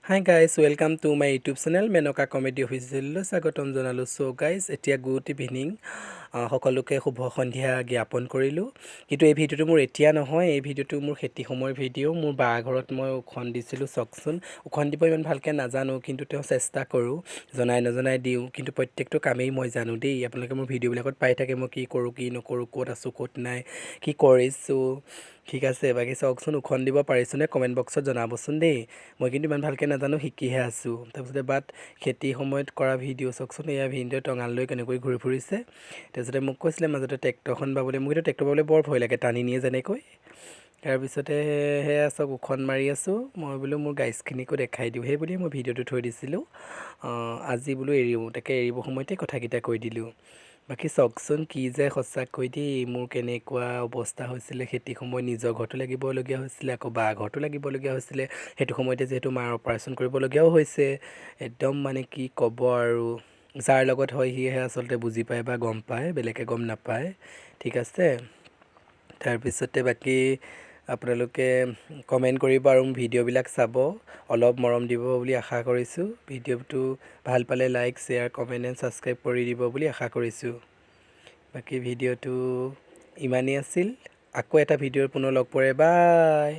Hi guys, welcome to my YouTube channel Menaka comedy অফিচিয়েললৈ স্বাগতম জনালোঁ। চ' guys, এতিয়া good evening, সকলোকে শুভ সন্ধিয়া জ্ঞাপন কৰিলোঁ। কিন্তু এই ভিডিঅ'টো মোৰ এতিয়া নহয়, এই ভিডিঅ'টো মোৰ খেতি সময়ৰ ভিডিঅ'। মোৰ বা ঘৰত মই ওখন দিছিলোঁ। চাওকচোন, ওখন দিব ইমান ভালকৈ নাজানো, কিন্তু তেওঁ চেষ্টা কৰোঁ, জনাই নজনাই দিওঁ। কিন্তু প্ৰত্যেকটো কামেই মই জানো দেই। আপোনালোকে মোৰ ভিডিঅ'বিলাকত পাই থাকে মই কি কৰোঁ, কি নকৰোঁ, ক'ত আছোঁ, ক'ত নাই, কি কৰিছোঁ। ঠিক আছে, বাকী চাওকচোন, ওখন দিব পাৰিছোঁনে কমেণ্ট বক্সত জনাবচোন দেই। মই কিন্তু ইমান ভালকৈ নাজানো, শিকিহে আছোঁ। তাৰপিছতে বাট খেতি সময়ত কৰা ভিডিঅ' চাওকচোন, এয়া ভিডিঅ' টঙাল লৈ কেনেকৈ ঘূৰি ফুৰিছে। তাৰপিছতে মোক কৈছিলে মাজতে ট্ৰেক্টৰখন বাবলৈ। মোৰ কিন্তু ট্ৰেক্টৰ বাবলৈ বৰ ভয় লাগে, টানি নিয়ে যেনেকৈ। তাৰপিছতে সেয়া চাওক, ওখন মাৰি আছোঁ। মই বোলো মোৰ গাইজখিনিকো দেখাই দিওঁ, সেই বুলিয়ে মই ভিডিঅ'টো থৈ দিছিলোঁ। আজি বোলো এৰিওঁ, তাকে এৰিব সময়তে কথাকেইটা কৈ দিলোঁ। বাকী চাওকচোন, কি যে সঁচাকৈ দেই, মোৰ কেনেকুৱা অৱস্থা হৈছিলে খেতি সময়ত। নিজৰ ঘৰতো লাগিবলগীয়া হৈছিলে, আকৌ বা ঘৰতো লাগিবলগীয়া হৈছিলে। সেইটো সময়তে যিহেতু মাৰ অপাৰেশ্যন কৰিবলগীয়াও হৈছে। একদম মানে কি ক'ব আৰু, যাৰ লগত হয় সিহে আচলতে বুজি পায় বা গম পায়, বেলেগে গম নাপায়। ঠিক আছে, তাৰপিছতে বাকী আপোনালোকে কমেণ্ট কৰিব আৰু মোৰ ভিডিঅ'বিলাক চাব, অলপ মৰম দিব বুলি আশা কৰিছোঁ। ভিডিঅ'টো ভাল পালে like, share, comment and subscribe কৰি দিব বুলি আশা কৰিছোঁ। বাকী ভিডিঅ'টো ইমানেই আছিল। আকৌ এটা ভিডিঅ'ৰ পুনৰ লগ পৰে। বাই।